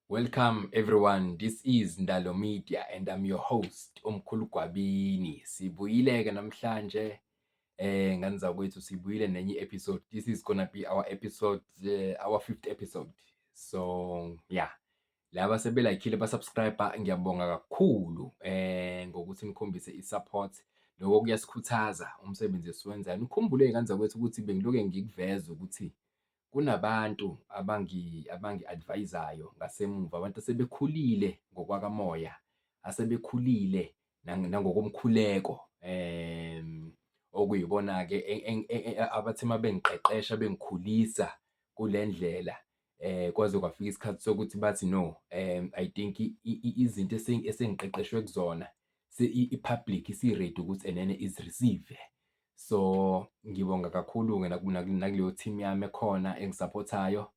Welcome everyone. This is Ndalo Media and I'm your host, Omkhulu Gwabini. Sibuyile ke namhlanje, ngane zakwethu, sibuyile nenye episode. This is gonna be our episode, our fifth episode. So yeah, laba sebelikeile, basubscribe, ngiyabonga kakhulu ngokuthi nikhombise i-support. Lokho kuyasikhuthaza umsebenzi esiwenzayo. Nikhumbule, ngane zakwethu, ukuthi bengiloke ngikuveza ukuthi kunabantu abangi-advise-ayo ngasemuva, abantu asebekhulile ngokwakamoya, asebekhulile nangokomkhuleko, okuyibona-ke abathi uma bengiqeqesha, bengikhulisa kule ndlela, kwaze kwafika isikhathi sokuthi bathi, "No, I think izinto esengiqeqeshwe kuzona, i-public isi-ready ukuthi enene izi-receive." So ngibonga kakhulu-ke nakuleyo team yami ekhona engisupportayo.